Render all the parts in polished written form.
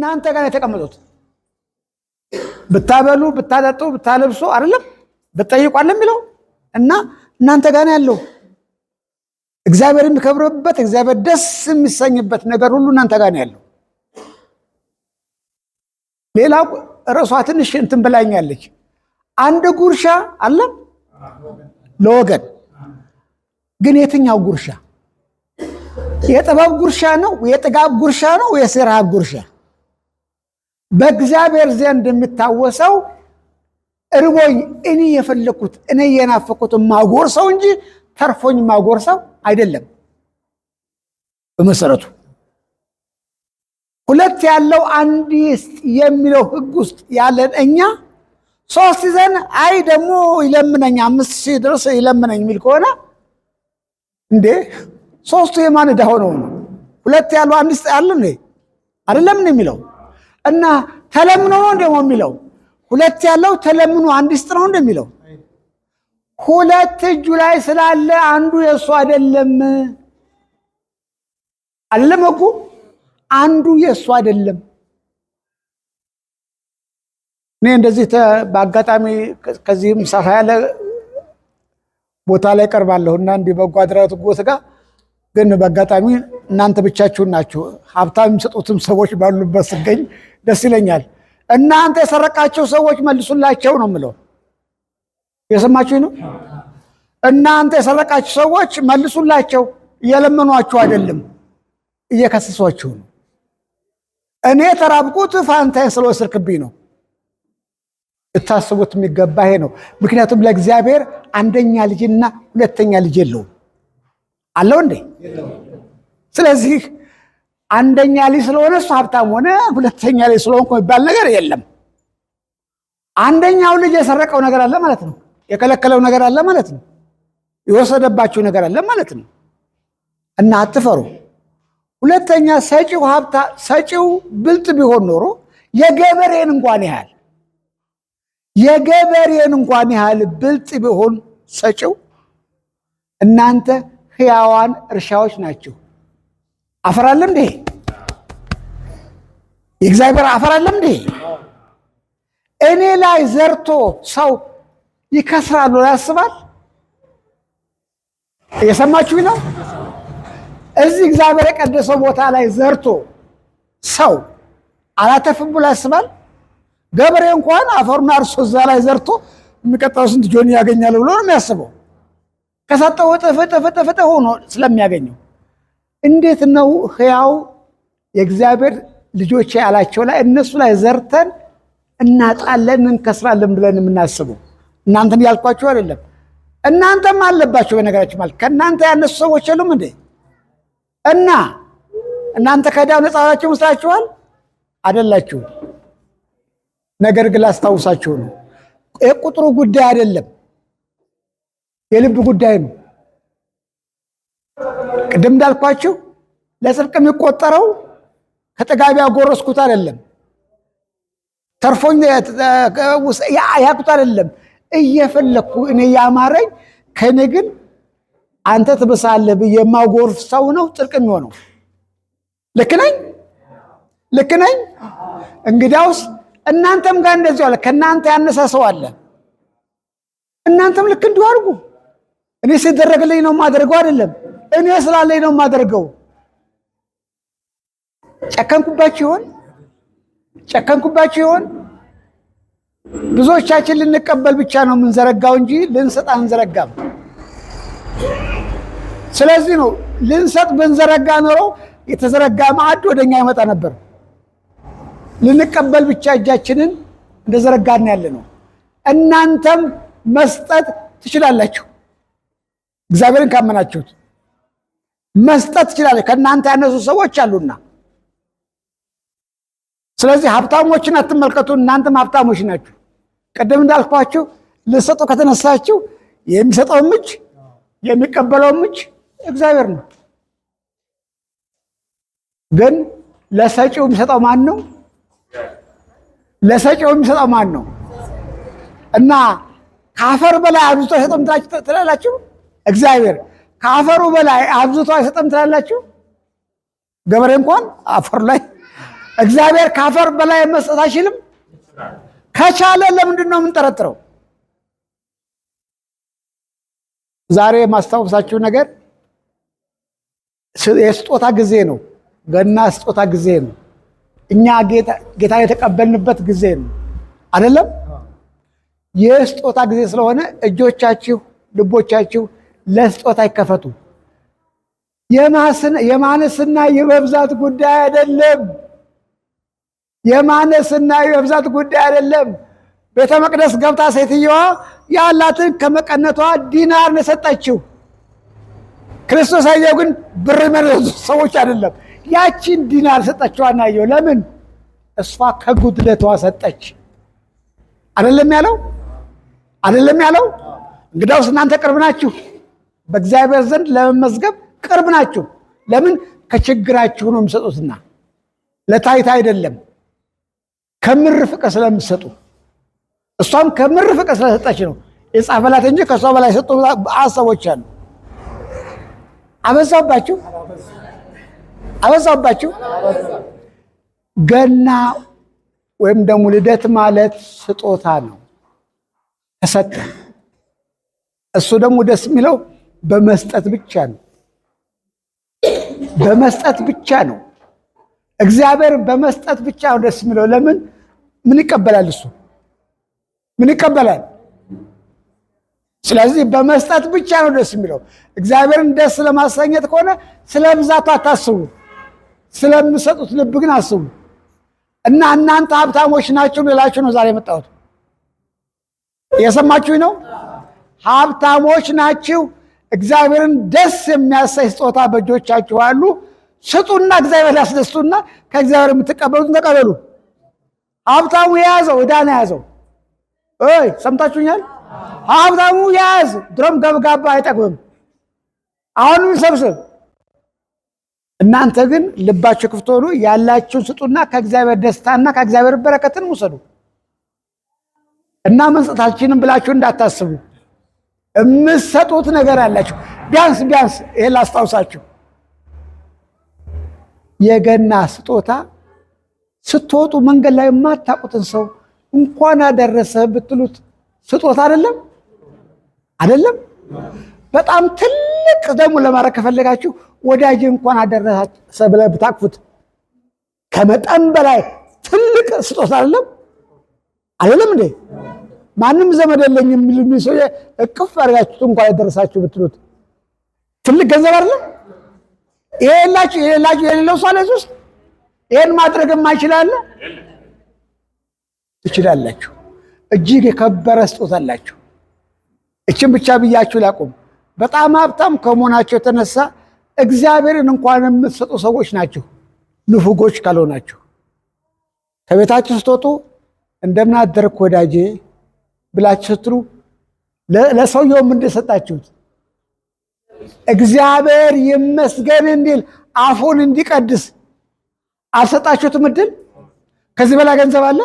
እናንተ ጋር የተቀመጡት። ብታበሉ፣ ብታጠጡ፣ ብታለብሱ አይደለም ብትጠይቁ አይደለም የሚለው እና እናንተ ጋር ነው ያለው። እግዚአብሔር የሚከብርበት፣ እግዚአብሔር ደስ የሚሰኝበት ነገር ሁሉ እናንተ ጋር ነው ያለው። ሌላው ርዕሷ ትንሽ እንትን ብላኛለች። አንድ ጉርሻ አለ ለወገን። ግን የትኛው ጉርሻ? የጥበብ ጉርሻ ነው? የጥጋብ ጉርሻ ነው? ወይስ የረሃብ ጉርሻ? በእግዚአብሔር ዘንድ የሚታወሰው እርቦኝ እኔ የፈለግኩት፣ እኔ የናፈኩት ማጎርሰው እንጂ ተርፎኝ ማጎርሰው አይደለም። በመሰረቱ ሁለት ያለው አንድ ይስጥ የሚለው ሕግ ውስጥ ያለን እኛ ሶስት ይዘን አይ ደግሞ ይለምነኝ፣ 5,000 ድረስ ይለምነኝ የሚል ከሆነ እንዴ ሶስቱ የማን ዕዳ ሆነው ነው? ሁለት ያለው አንድ ይስጥ ያለ እንዴ አይደለም ነው የሚለው። እና ተለምኖ ነው እንደሞ የሚለው? ሁለት ያለው ተለምኖ አንድ ይስጥ ነው እንደሚለው? ሁለት እጁ ላይ ስላለ አንዱ የእሱ አይደለም አይደለም እኮ፣ አንዱ የእሱ አይደለም። እኔ እንደዚህ በአጋጣሚ ከዚህም ሰፋ ያለ ቦታ ላይ ቀርባለሁ እና እንዲህ በጎ አድራጎት ጋር ግን በአጋጣሚ እናንተ ብቻችሁን ናችሁ። ሀብታም የሚሰጡትም ሰዎች ባሉበት ስገኝ ደስ ይለኛል። እናንተ የሰረቃቸው ሰዎች መልሱላቸው ነው የምለው። የሰማችሁኝ ነው? እናንተ የሰረቃችሁ ሰዎች መልሱላቸው። እየለመኗችሁ አይደለም፣ እየከሰሷችሁ ነው። እኔ የተራብኩት ፋንታዬን ስለወሰድክብኝ ነው። ልታስቡት የሚገባ ይሄ ነው። ምክንያቱም ለእግዚአብሔር አንደኛ ልጅና ሁለተኛ ልጅ የለውም። አለው እንዴ? ስለዚህ አንደኛ ልጅ ስለሆነ እሱ ሀብታም ሆነ፣ ሁለተኛ ልጅ ስለሆንኩ የሚባል ነገር የለም። አንደኛው ልጅ የሰረቀው ነገር አለ ማለት ነው። የከለከለው ነገር አለ ማለት ነው። የወሰደባችሁ ነገር አለ ማለት ነው። እና አትፈሩ። ሁለተኛ ሰጪው ሀብታ ሰጪው ብልጥ ቢሆን ኖሮ የገበሬን እንኳን ያህል ብልጥ ቢሆን ሰጪው፣ እናንተ ሕያዋን እርሻዎች ናችሁ። አፈር አለ እንዴ? የእግዚአብሔር አፈር አለ እንዴ? እኔ ላይ ዘርቶ ሰው ይከስራል ብሎ ያስባል? እየሰማችሁ ነው? እዚህ እግዚአብሔር የቀደሰው ቦታ ላይ ዘርቶ ሰው አላተርፍም ብሎ ያስባል? ገበሬ እንኳን አፈሩን አርሶ እዛ ላይ ዘርቶ የሚቀጥለው ስንት ጆኒ ያገኛል ብሎ ነው የሚያስበው። ከሰጠው እጥፍ እጥፍ እጥፍ እጥፍ ሆኖ ስለሚያገኘው እንዴት ነው ሕያው የእግዚአብሔር ልጆች ያላቸው ላይ እነሱ ላይ ዘርተን እናጣለን፣ እንከስራለን ብለን የምናስበው? እናንተን ያልኳችሁ አይደለም። እናንተም አለባችሁ። በነገራችሁ ማለት ከእናንተ ያነሱ ሰዎች የሉም እንዴ? እና እናንተ ከዕዳው ነፃ ናችሁ መስላችኋል? አይደላችሁም። ነገር ግን ላስታውሳችሁ ነው። የቁጥሩ ጉዳይ አይደለም፣ የልብ ጉዳይ ነው። ቅድም እንዳልኳችሁ ለጽድቅ የሚቆጠረው ከጥጋቢ ያጎረስኩት አይደለም፣ ተርፎኝ ያኩት አይደለም። እየፈለግኩ እኔ ያማረኝ ከእኔ ግን አንተ ትብሳለህ ብዬ የማጎርፍ ሰው ነው ጽድቅ የሚሆነው። ልክ ነኝ? ልክ ነኝ? እንግዲያውስ እናንተም ጋር እንደዚሁ አለ። ከእናንተ ያነሰ ሰው አለ። እናንተም ልክ እንዲሁ አድርጉ። እኔ ሲደረግልኝ ነው የማደርገው አይደለም፣ እኔ ስላለኝ ነው የማደርገው። ጨከንኩባችሁ ይሆን? ጨከንኩባችሁ ይሆን? ብዙዎቻችን ልንቀበል ብቻ ነው የምንዘረጋው እንጂ ልንሰጥ አንዘረጋም። ስለዚህ ነው ልንሰጥ ብንዘረጋ ኖሮ የተዘረጋ ማዕድ ወደኛ ይመጣ ነበር። ልንቀበል ብቻ እጃችንን እንደዘረጋን ያለ ነው። እናንተም መስጠት ትችላላችሁ። እግዚአብሔርን ካመናችሁት መስጠት ትችላላችሁ። ከእናንተ ያነሱ ሰዎች አሉና። ስለዚህ ሀብታሞችን አትመልከቱ፣ እናንተም ሀብታሞች ናችሁ። ቅድም እንዳልኳችሁ ልትሰጡ ከተነሳችሁ የሚሰጠውም እጅ የሚቀበለውም እጅ እግዚአብሔር ነው። ግን ለሰጪው የሚሰጠው ማን ነው? ለሰጪው የሚሰጠው ማን ነው? እና ከአፈር በላይ አብዝቶ አይሰጥም ትላላችሁ? እግዚአብሔር ከአፈሩ በላይ አብዝቶ አይሰጥም ትላላችሁ? ገበሬ እንኳን አፈሩ ላይ እግዚአብሔር ካፈር በላይ መስጠት አይችልም? ከቻለ ለምንድን ነው የምንጠረጥረው? ዛሬ የማስታወሳችሁ ነገር የስጦታ ጊዜ ነው። ገና ስጦታ ጊዜ ነው። እኛ ጌታ የተቀበልንበት ጊዜ ነው አይደለም? የስጦታ ጊዜ ስለሆነ እጆቻችሁ፣ ልቦቻችሁ ለስጦታ ይከፈቱ። የማነስና የመብዛት ጉዳይ አይደለም። የማነስና የመብዛት ጉዳይ አይደለም። ቤተ መቅደስ ገብታ ሴትየዋ ያላትን ከመቀነቷ ዲናር ነው የሰጠችው። ክርስቶስ አየው፣ ግን ብር መረዙ ሰዎች አይደለም። ያቺን ዲናር ሰጠችዋና አየው። ለምን? እሷ ከጉድለቷ ሰጠች። አይደለም ያለው? አይደለም ያለው? እንግዳውስ እናንተ ቅርብ ናችሁ፣ በእግዚአብሔር ዘንድ ለመመዝገብ ቅርብ ናችሁ። ለምን? ከችግራችሁ ነው የምሰጡትና ለታይታ አይደለም፣ ከምር ፍቅር ስለምትሰጡ። እሷም ከምር ፍቅር ስለሰጠች ነው የጻፈላት እንጂ ከእሷ በላይ የሰጡ ሰዎች አሉ። አበዛባችሁ አበዛባችሁ። ገና ወይም ደግሞ ልደት ማለት ስጦታ ነው፣ ተሰጠ። እሱ ደግሞ ደስ የሚለው በመስጠት ብቻ ነው። በመስጠት ብቻ ነው። እግዚአብሔር በመስጠት ብቻ ነው ደስ የሚለው። ለምን? ምን ይቀበላል? እሱ ምን ይቀበላል? ስለዚህ በመስጠት ብቻ ነው ደስ የሚለው። እግዚአብሔርን ደስ ለማሰኘት ከሆነ ስለ ብዛቱ አታስቡ፣ ስለምሰጡት ልብ ግን አስቡ። እና እናንተ ሀብታሞች ናችሁ ልላችሁ ነው ዛሬ የመጣሁት። የሰማችሁኝ ነው? ሀብታሞች ናችሁ። እግዚአብሔርን ደስ የሚያሳይ ስጦታ በእጆቻችሁ አሉ። ስጡና እግዚአብሔር ያስደስቱና ከእግዚአብሔር የምትቀበሉትን ተቀበሉ። ሀብታሙ የያዘው ዕዳ ነው የያዘው። እይ ሰምታችሁኛል? ሀብታሙ የያዝ ድሮም ገብጋባ አይጠግብም። አሁንም ሰብስብ። እናንተ ግን ልባችሁ ክፍት ሆኑ፣ ያላችሁን ስጡና ከእግዚአብሔር ደስታና ከእግዚአብሔር በረከትን ውሰዱ። እና መስጠታችንን ብላችሁ እንዳታስቡ፣ የምትሰጡት ነገር አላችሁ። ቢያንስ ቢያንስ ይሄን ላስታውሳችሁ፣ የገና ስጦታ ስትወጡ መንገድ ላይ የማታውቁትን ሰው እንኳን አደረሰ ብትሉት ስጦታ አይደለም? አይደለም? በጣም ትልቅ ደግሞ ለማድረግ ከፈለጋችሁ ወዳጅ እንኳን አደረሰ ብለህ ብታቅፉት ከመጠን በላይ ትልቅ ስጦታ አይደለም? አይደለም እንዴ? ማንም ዘመድ የለኝም የሚል ሰው እቅፍ አድርጋችሁት እንኳን ያደረሳችሁ ብትሉት ትልቅ ገንዘብ አይደለም? ይሄ የላችሁ ይሄ የላችሁ የሌለው ሰው አለ እዚህ ውስጥ? ይሄን ማድረግ የማይችል አለ? ትችላላችሁ። እጅግ የከበረ ስጦታ አላችሁ። እችን ብቻ ብያችሁ ላቁም። በጣም ሀብታም ከመሆናቸው የተነሳ እግዚአብሔርን እንኳን የምትሰጡ ሰዎች ናችሁ፣ ንፉጎች ካልሆናችሁ። ከቤታችሁ ስትወጡ እንደምን አደርክ ወዳጄ ብላችሁ ስትሉ ለሰውየውም እንደሰጣችሁት እግዚአብሔር ይመስገን እንዲል አፉን እንዲቀድስ አልሰጣችሁትም እድል? ከዚህ በላይ ገንዘብ አለ?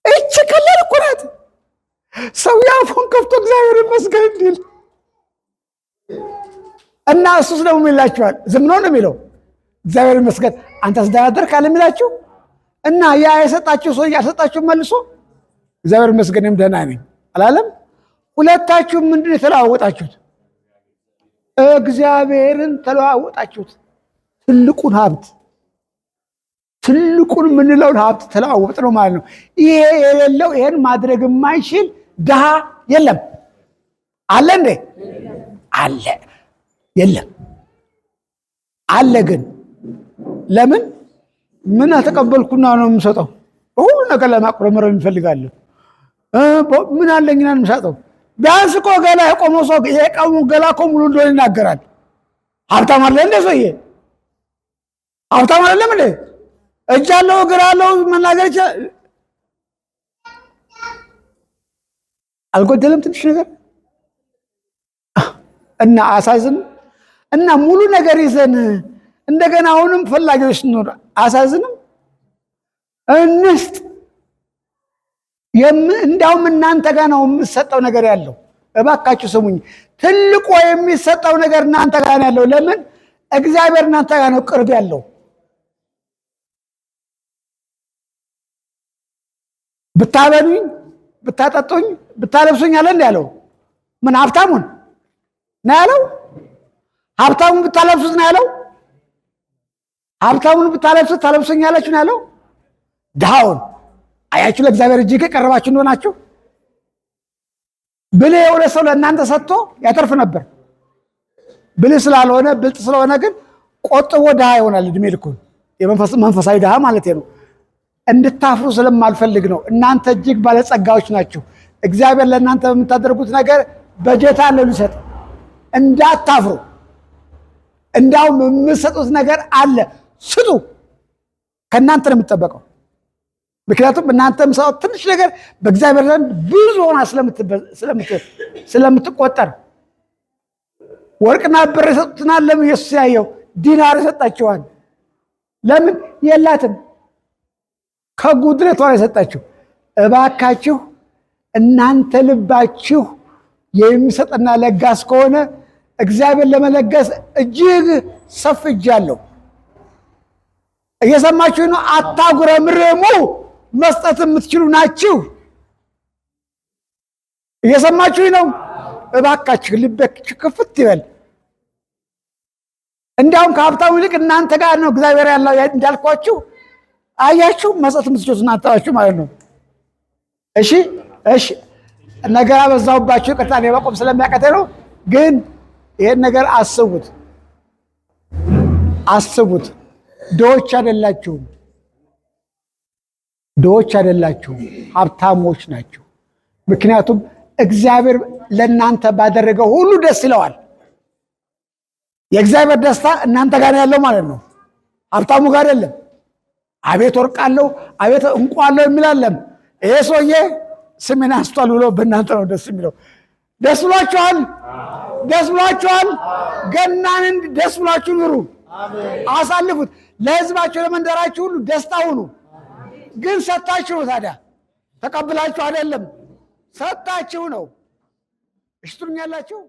እቺ ቀላል እኮ ናት። ሰው አፉን ከፍቶ እግዚአብሔር ይመስገን እንዲል እና እሱስ ደግሞ ይላችኋል። ዝም ነው ነው የሚለው እግዚአብሔር ይመስገን አንተስ ደህና አደርክ አለ የሚላችሁ እና ያ የሰጣችሁ ሰው ያልሰጣችሁ መልሶ እግዚአብሔር ይመስገን እኔም ደህና ነኝ አላለም። ሁለታችሁም ምንድን ነው የተለዋወጣችሁት? እግዚአብሔርን ተለዋወጣችሁት። ትልቁን ሀብት ትልቁን የምንለውን ሀብት ተለዋወጥ ነው ማለት ነው። ይሄ የሌለው ይሄን ማድረግ የማይችል ድሃ የለም። አለ እንዴ? አለ። የለም። አለ ግን ለምን ምን አልተቀበልኩና ነው የምሰጠው? በሁሉ ነገር ለማቁረምረም ይፈልጋለሁ። ምን አለኝና ነው የምሰጠው? ቢያንስ እኮ ገላ የቆመው ሰው የቆመው ገላ እኮ ሙሉ እንደሆነ ይናገራል። ሀብታም አይደለ እንደ ሰውዬ? ሀብታም አይደለም እንዴ? እጅ አለው እግር አለው መናገር ይችላል። አልጎደለም ትንሽ ነገር እና አሳዝን እና ሙሉ ነገር ይዘን እንደገና አሁንም ፈላጊዎች ስንሆን አሳዝንም። እንስጥ። እንዳውም እናንተ ጋር ነው የምሰጠው ነገር ያለው። እባካችሁ ስሙኝ፣ ትልቁ የሚሰጠው ነገር እናንተ ጋር ነው ያለው። ለምን? እግዚአብሔር እናንተ ጋር ነው ቅርብ ያለው። ብታበሉኝ፣ ብታጠጡኝ፣ ብታለብሱኝ አለ እንደ ያለው። ምን ሀብታሙን ነው ያለው? ሀብታሙን ብታለብሱት ነው ያለው? ሀብታሙን ብታለብሱት ታለብሱኛላችሁ ነው ያለው? ድሃውን አያችሁ፣ ለእግዚአብሔር እጅግ የቀረባችሁ እንደሆናችሁ። ብልህ የሆነ ሰው ለእናንተ ሰጥቶ ያተርፍ ነበር። ብልህ ስላልሆነ፣ ብልጥ ስለሆነ ግን ቆጥቦ ድሃ ይሆናል እድሜ ልኩን። መንፈሳዊ ድሃ ማለት ነው። እንድታፍሩ ስለማልፈልግ ነው። እናንተ እጅግ ባለጸጋዎች ናችሁ። እግዚአብሔር ለእናንተ በምታደርጉት ነገር በጀት አለው ሊሰጥ። እንዳታፍሩ። እንዳውም የምትሰጡት ነገር አለ፣ ስጡ። ከእናንተ ነው የሚጠበቀው። ምክንያቱም እናንተ የምትሰጡት ትንሽ ነገር በእግዚአብሔር ዘንድ ብዙ ሆና ስለምትቆጠር። ወርቅና ብር የሰጡትን ለምን ኢየሱስ ያየው ዲናር የሰጣቸዋል። ለምን የላትም፣ ከጉድለቷ ነው የሰጣችሁ። እባካችሁ እናንተ ልባችሁ የሚሰጥና ለጋስ ከሆነ እግዚአብሔር ለመለገስ እጅግ ሰፊ እጅ አለው። እየሰማችሁ ነው። አታጉረምርሙ፣ መስጠት የምትችሉ ናችሁ። እየሰማችሁ ነው። እባካችሁ ልባችሁ ክፍት ይበል። እንዲያውም ከሀብታሙ ይልቅ እናንተ ጋር ነው እግዚአብሔር ያለው እንዳልኳችሁ። አያችሁ፣ መስጠት የምትችሉት እናንተ ናችሁ ማለት ነው። እሺ፣ እሺ፣ ነገር አበዛሁባችሁ፣ ይቅርታ። እኔ መቆም ስለሚያቀተኝ ነው። ግን ይሄን ነገር አስቡት፣ አስቡት። ድሆች አይደላችሁም፣ ድሆች አይደላችሁም፣ ሀብታሞች ናችሁ። ምክንያቱም እግዚአብሔር ለእናንተ ባደረገው ሁሉ ደስ ይለዋል። የእግዚአብሔር ደስታ እናንተ ጋር ነው ያለው ማለት ነው። ሀብታሙ ጋር አይደለም። አቤት ወርቅ አለው፣ አቤት እንቁ አለው የሚል አለም። ይሄ ሰውዬ ስሜን አንስቷል ብሎ በእናንተ ነው ደስ የሚለው። ደስ ብሏችኋል? ደስ ብሏችኋል? ገናን ደስ ብሏችሁ ኑሩ፣ አሳልፉት። ለሕዝባችሁ ለመንደራችሁ ሁሉ ደስታ ሁኑ። ግን ሰጥታችሁ ነው። ታዲያ ተቀብላችሁ አይደለም፣ ሰጥታችሁ ነው። እሺ ትሉኛላችሁ?